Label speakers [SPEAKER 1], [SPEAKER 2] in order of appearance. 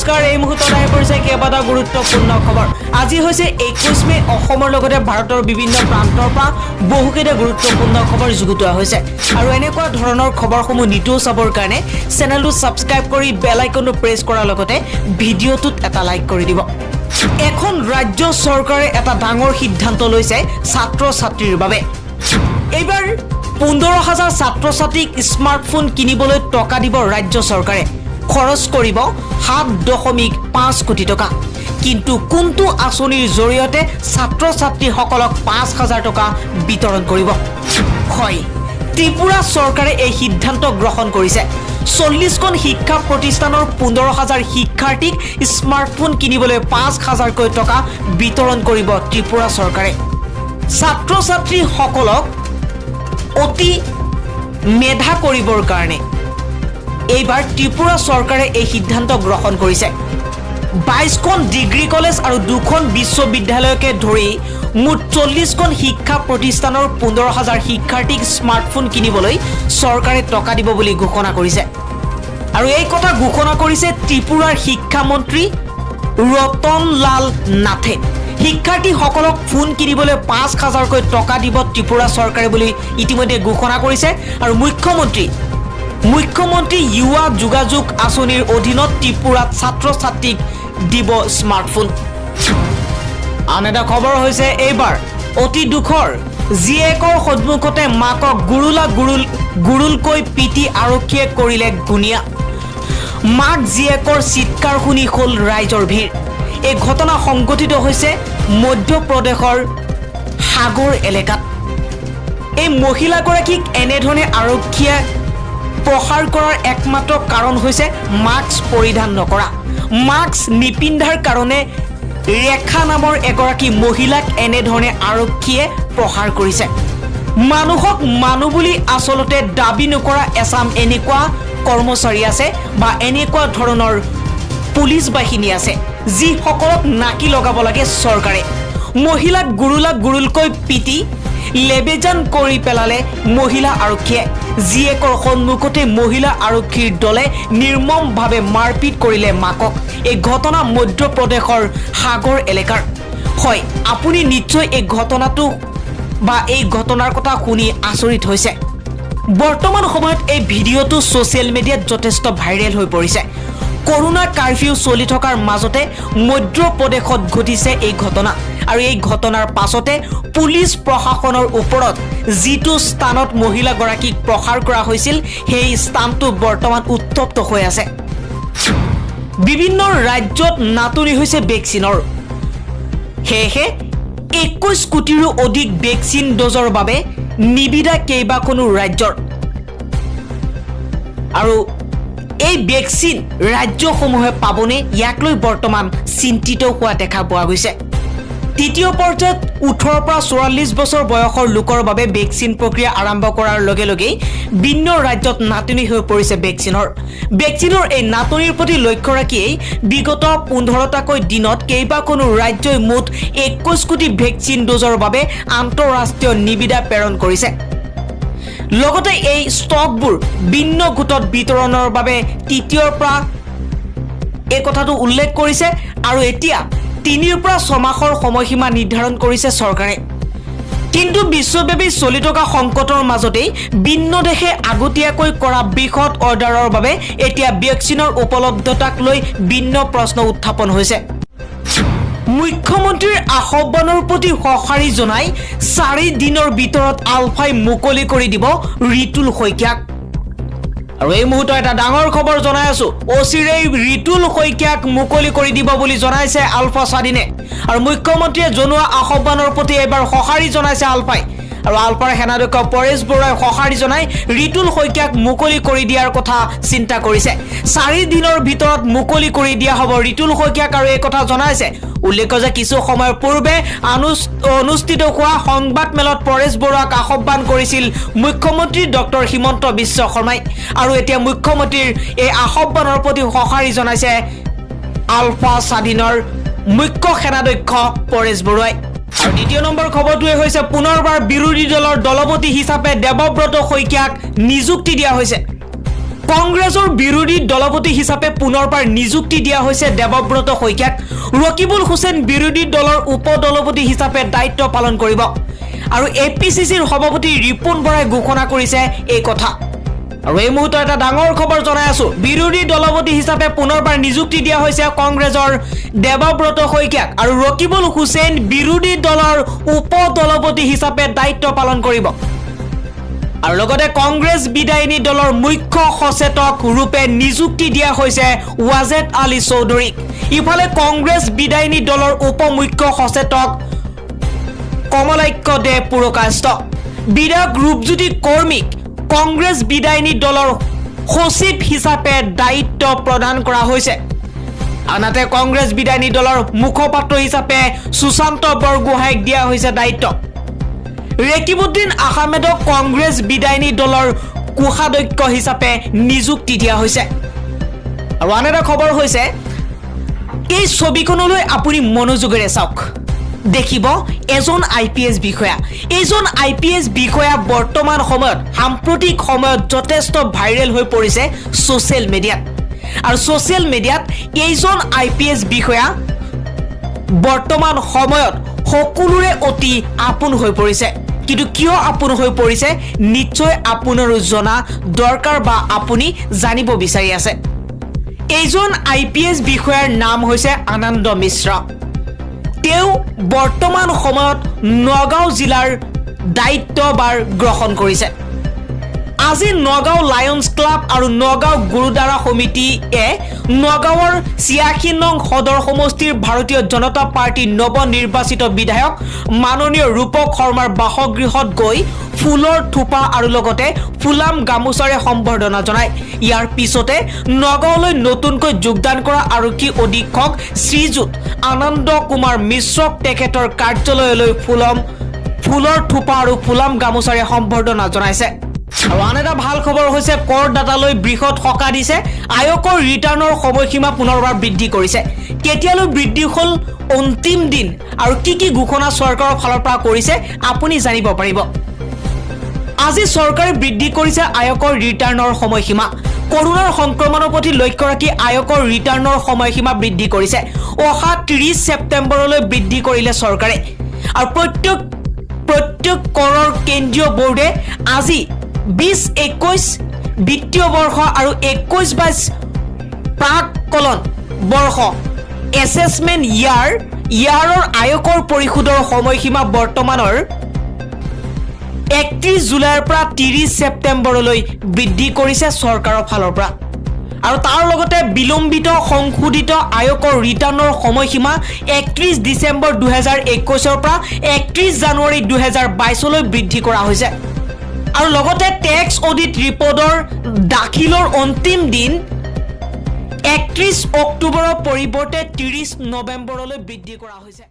[SPEAKER 1] নমস্কাৰ। এই মুহূৰ্তত আহি পৰিছে কেইবাটাও গুৰুত্বপূৰ্ণ খবৰ। আজি হৈছে 21 মে'। অসমৰ লগতে ভাৰতৰ বিভিন্ন প্ৰান্তৰ পৰা বহুকেইটা গুৰুত্বপূৰ্ণ খবৰ যুগুতোৱা হৈছে আৰু এনেকুৱা ধৰণৰ খবৰসমূহ নিতৌ চাবৰ কাৰণে চেনেলটো ছাবস্ক্ৰাইব কৰি বেল আইকনটো প্ৰেছ কৰাৰ লগতে ভিডিঅ'টোত এটা লাইক কৰি দিব। এখন ৰাজ্য চৰকাৰে এটা ডাঙৰ সিদ্ধান্ত লৈছে ছাত্ৰ ছাত্ৰীৰ বাবে। এইবাৰ 15 হাজাৰ ছাত্ৰ ছাত্ৰীক স্মাৰ্টফোন কিনিবলৈ টকা দিব ৰাজ্য চৰকাৰে। খৰচ কৰিব 7.5 কোটি টকা। কিন্তু কোনটো আঁচনিৰ জৰিয়তে ছাত্ৰ ছাত্ৰীসকলক 5 হাজাৰ টকা বিতৰণ কৰিব? হয়, ত্ৰিপুৰা চৰকাৰে এই সিদ্ধান্ত গ্ৰহণ কৰিছে। 40খন শিক্ষা প্ৰতিষ্ঠানৰ 15 হাজাৰ শিক্ষাৰ্থীক স্মাৰ্টফোন কিনিবলৈ 5 হাজাৰকৈ টকা বিতৰণ কৰিব ত্ৰিপুৰা চৰকাৰে। ছাত্ৰ ছাত্ৰীসকলক অতি মেধা কৰিবৰ কাৰণে এইবাৰ ত্ৰিপুৰা চৰকাৰে এই সিদ্ধান্ত গ্ৰহণ কৰিছে। 22খন ডিগ্ৰী কলেজ আৰু দুখন বিশ্ববিদ্যালয়কে ধৰি মুঠ 40খন শিক্ষা প্ৰতিষ্ঠানৰ 15 হাজাৰ শিক্ষাৰ্থীক স্মাৰ্টফোন কিনিবলৈ চৰকাৰে টকা দিব বুলি ঘোষণা কৰিছে। আৰু এই কথা ঘোষণা কৰিছে ত্ৰিপুৰাৰ শিক্ষামন্ত্ৰী ৰতনলাল নাথে। শিক্ষাৰ্থীসকলক ফোন কিনিবলৈ 5 হাজাৰকৈ টকা দিব ত্ৰিপুৰা চৰকাৰে বুলি ইতিমধ্যে ঘোষণা কৰিছে। আৰু মুখ্যমন্ত্ৰী যুৱা যোগাযোগ আঁচনিৰ অধীনত ত্ৰিপুৰাত ছাত্ৰ ছাত্ৰীক দিব স্মাৰ্টফোন। আন এটা খবৰ হৈছে, এইবাৰ অতি দুখৰ, জীয়েকৰ সন্মুখতে মাকক গুৰুলা গুৰুল গুৰুলকৈ পিটি আৰক্ষীয়ে কৰিলে গুণীয়া। মাক জীয়েকৰ চিৎকাৰ শুনি হ'ল ৰাইজৰ ভিৰ। এই ঘটনা সংঘটিত হৈছে মধ্যপ্ৰদেশৰ সাগৰ এলেকাত। এই মহিলাগৰাকীক এনেধৰণে আৰক্ষীয়ে প্ৰহাৰ কৰাৰ একমাত্ৰ কাৰণ হৈছে মাস্ক পৰিধান নকৰা। মাস্ক নিপিন্ধাৰ কাৰণে ৰেখা নামৰ এগৰাকী মহিলাক এনেধৰণে আৰক্ষীয়ে প্ৰহাৰ কৰিছে। মানুহক মানুহ বুলি আচলতে দাবী নকৰা এচাম এনেকুৱা কৰ্মচাৰী আছে বা এনেকুৱা ধৰণৰ পুলিচ বাহিনী আছে, যিসকলক নাকি লগাব লাগে চৰকাৰে। মহিলাক গুৰুলা গুৰুলকৈ পিটি লেবেজান কৰি পেলালে মহিলা আৰক্ষীয়ে। জীয়েকৰ সন্মুখতে মহিলা আৰক্ষীৰ দলে নিৰ্মমভাৱে মাৰপিট কৰিলে মাকক। এই ঘটনা মধ্যপ্ৰদেশৰ সাগৰ এলেকাৰ হয়। আপুনি নিশ্চয় এই ঘটনাটো বা এই ঘটনাৰ কথা শুনি আচৰিত হৈছে। বৰ্তমান সময়ত এই ভিডিঅ'টো ছ'চিয়েল মিডিয়াত যথেষ্ট ভাইৰেল হৈ পৰিছে। কৰোণা কাৰফিউ চলি থকাৰ মাজতে মধ্যপ্ৰদেশত ঘটিছে এই ঘটনা। আৰু এই ঘটনাৰ পাছতে পুলিচ প্ৰশাসনৰ ওপৰত, যিটো স্থানত মহিলাগৰাকীক প্ৰহাৰ কৰা হৈছিল, সেই স্থানটো বৰ্তমান উত্তপ্ত হৈ আছে। বিভিন্ন ৰাজ্যত নাটনি হৈছে ভেকচিনৰ। সেয়েহে 21 কোটিৰো অধিক ভেকচিন ড'জৰ বাবে নিবিদা কেইবাখনো ৰাজ্যৰ। আৰু এই ভেকচিন ৰাজ্যসমূহে পাবনে, ইয়াক লৈ বৰ্তমান চিন্তিত হোৱা দেখা পোৱা গৈছে। তৃতীয় পৰ্যায়ত 18ৰ পৰা 44 বছৰ বয়সৰ লোকৰ বাবে ভেকচিন প্ৰক্ৰিয়া আৰম্ভ কৰাৰ লগে লগেই ভিন্ন ৰাজ্যত নাটনি হৈ পৰিছে ভেকচিনৰ। ভেকচিনৰ এই নাটনিৰ প্ৰতি লক্ষ্য ৰাখিয়েই বিগত 15টাকৈ দিনত কেইবাখনো ৰাজ্যই মুঠ 21 কোটি ভেকচিন ড'জৰ বাবে আন্তঃৰাষ্ট্ৰীয় নিবিদা প্ৰেৰণ কৰিছে। লগতে এই ষ্টকবোৰ ভিন্ন গোটত বিতৰণৰ বাবে তৃতীয়ৰ পৰা এই কথাটো উল্লেখ কৰিছে। আৰু এতিয়া 3ৰ পৰা 6 মাহৰ সময়সীমা নিৰ্ধাৰণ কৰিছে চৰকাৰে। কিন্তু বিশ্বব্যাপী চলি থকা সংকটৰ মাজতেই ভিন্ন দেশে আগতীয়াকৈ কৰা বৃহৎ অৰ্ডাৰৰ বাবে এতিয়া ভেকচিনৰ উপলব্ধতাক লৈ ভিন্ন প্ৰশ্ন উত্থাপন হৈছে। মুখ্যমন্ত্ৰীৰ আহ্বানৰ প্ৰতি সঁহাৰি জনাই 4 দিনৰ ভিতৰত আলফাই মুকলি কৰি দিব ৰিতুল শইকীয়াক। আৰু এই মুহূৰ্তত এটা ডাঙৰ খবৰ জনাই আছো, অচিৰেই ৰিতুল শইকীয়াক মুকলি কৰি দিব বুলি জনাইছে আলফা স্বাধীনে। আৰু মুখ্যমন্ত্ৰীয়ে জনোৱা আহ্বানৰ প্ৰতি এইবাৰ সঁহাৰি জনাইছে আলফাই। আৰু আলফাৰ সেনাধ্যক্ষ পৰেশ বৰুৱাই সঁহাৰি জনাই ৰিতুল শইকীয়াক মুকলি কৰি দিয়াৰ কথা চিন্তা কৰিছে। 4 দিনৰ ভিতৰত মুকলি কৰি দিয়া হ'ব ৰিতুল শইকীয়াক আৰু এই কথা জনাইছে। উল্লেখ্য যে কিছু সময়ৰ পূৰ্বে অনুষ্ঠিত হোৱা সংবাদ মেলত পৰেশ বৰুৱাক আহ্বান কৰিছিল মুখ্যমন্ত্ৰী ডক্টৰ হিমন্ত বিশ্ব শৰ্মাই। আৰু এতিয়া মুখ্যমন্ত্ৰীৰ এই আহ্বানৰ প্ৰতি সঁহাৰি জনাইছে আলফা স্বাধীনৰ মুখ্য সেনাধ্যক্ষ পৰেশ বৰুৱাই। আৰু দ্বিতীয় নম্বৰ খবৰটোৱে হৈছে, পুনৰবাৰ বিৰোধী দলৰ দলপতি হিচাপে দেৱব্ৰত শইকীয়াক নিযুক্তি দিয়া হৈছে। কংগ্ৰেছৰ বিৰোধী দলপতি হিচাপে পুনৰবাৰ নিযুক্তি দিয়া হৈছে দেৱব্ৰত শইকীয়াক। ৰকিবুল হুছেইন বিৰোধী দলৰ উপ দলপতি হিচাপে দায়িত্ব পালন কৰিব আৰু এপিচিচিৰ সভাপতি ৰিপুণ বৰাই ঘোষণা কৰিছে এই কথা। আৰু এই মুহূৰ্তত এটা ডাঙৰ খবৰ জনাই আছো, বিৰোধী দলপতি হিচাপে পুনৰবাৰ নিযুক্তি দিয়া হৈছে কংগ্ৰেছৰ দেৱব্ৰত শইকীয়াক আৰু ৰকিবুল হুছেইন বিৰোধী দলৰ উপ দলপতি হিচাপে দায়িত্ব পালন কৰিব। আৰু লগতে কংগ্ৰেছ বিদায়িনী দলৰ মুখ্য সচেতক ৰূপে নিযুক্তি দিয়া হৈছে ৱাজেদ আলী চৌধুৰীক। ইফালে কংগ্ৰেছ বিদায়িনী দলৰ উপ মুখ্য সচেতক কমলাক্ষ দে পুৰকায়স্থ। বিধায়ক ৰূপজ্যোতি কৰ্মীক কংগ্ৰেছ বিদায়িনী দলৰ সচিব হিচাপে দায়িত্ব প্ৰদান কৰা হৈছে। আনহাতে কংগ্ৰেছ বিদায়িনী দলৰ মুখপাত্ৰ হিচাপে সুশান্ত বৰগোহাঁইক দিয়া হৈছে দায়িত্ব। ৰেকিবুদ্দিন আহমেদক কংগ্ৰেছ বিদায়িনী দলৰ কোষাধ্যক্ষ হিচাপে নিযুক্তি দিয়া হৈছে। আৰু আন এটা খবৰ হৈছে, এই ছবিখনলৈ আপুনি মনোযোগেৰে চাওক, দেখিব এজন আইপিএছ বিষয়া। এইজন আইপিএছ বিষয়া বৰ্তমান সময়ত, সাম্প্ৰতিক সময়ত যথেষ্ট ভাইৰেল হৈ পৰিছে ছ'চিয়েল মিডিয়াত। আৰু ছ'চিয়েল মিডিয়াত এইজন আইপিএছ বিষয়া বৰ্তমান সময়ত সকলোৰে অতি আপোন হৈ পৰিছে। কিন্তু কিয় আপোন হৈ পৰিছে, নিশ্চয় আপোনাৰো জনা দৰকাৰ বা আপুনি জানিব বিচাৰি আছে। এইজন আইপিএছ বিষয়াৰ নাম হৈছে আনন্দ মিশ্ৰ। তেওঁ বৰ্তমান সময়ত নগাঁও জিলাৰ দায়িত্বভাৰ গ্ৰহণ কৰিছে। আজি নগাঁও লায়ন্স ক্লাব আৰু নগাঁও গুৰুদ্বাৰা সমিতিয়ে নগাঁৱৰ 86 নং সদৰ সমষ্টিৰ ভাৰতীয় জনতা পাৰ্টীৰ নৱনিৰ্বাচিত বিধায়ক মাননীয় ৰূপক শৰ্মাৰ বাসগৃহত গৈ ফুলৰ থোপা আৰু লগতে ফুলাম গামোচাৰে সম্বৰ্ধনা জনায়। ইয়াৰ পিছতে নগাঁৱলৈ নতুনকৈ যোগদান কৰা আৰক্ষী অধীক্ষক শ্ৰীযুত আনন্দ কুমাৰ মিশ্ৰক তেখেতৰ কাৰ্যালয়লৈ ফুলৰ থোপা আৰু ফুলাম গামোচাৰে সম্বৰ্ধনা জনাইছে। আৰু আন এটা ভাল খবৰ হৈছে, কৰদাতালৈ বৃহৎ সকাহ দিছে। আয়কৰ ৰিটাৰ্ণৰ সময়সীমা পুনৰবাৰ বৃদ্ধি কৰিছে। কেতিয়ালৈ বৃদ্ধি হ'ল অন্তিম দিন আৰু কি কি ঘোষণা চৰকাৰৰ ফালৰ পৰা কৰিছে, আপুনি জানিব পাৰিব। আজি চৰকাৰে বৃদ্ধি কৰিছে আয়কৰ ৰিটাৰ্ণৰ সময়সীমা। কৰোণাৰ সংক্ৰমণৰ প্ৰতি লক্ষ্য ৰাখি আয়কৰ ৰিটাৰ্ণৰ সময়সীমা বৃদ্ধি কৰিছে। অহা 30 ছেপ্টেম্বৰলৈ বৃদ্ধি কৰিলে চৰকাৰে। আৰু প্ৰত্যেক প্ৰত্যক্ষ কৰৰ কেন্দ্ৰীয় বোৰ্ডে আজি 20-21 বিত্তীয় বৰ্ষ আৰু 21-22 প্ৰাককলন বৰ্ষ এছেচমেণ্ট ইয়াৰৰ আয়কৰ পৰিশোধৰ সময়সীমা বৰ্তমানৰ 31 জুলাইৰ পৰা 30 ছেপ্টেম্বৰলৈ বৃদ্ধি কৰিছে চৰকাৰৰ ফালৰ পৰা। আৰু তাৰ লগতে বিলম্বিত সংশোধিত আয়কৰ ৰিটাৰ্ণৰ সময়সীমা 31 ডিচেম্বৰ 2021ৰ পৰা 31 জানুৱাৰী 2022লৈ বৃদ্ধি কৰা হৈছে। আৰু লগতে টেক্স অডিট ৰিপৰ্টৰ দাখিলৰ অন্তিম দিন 31 অক্টোবৰৰ পৰিৱৰ্তে 30 নৱেম্বৰলৈ বৃদ্ধি কৰা হৈছে।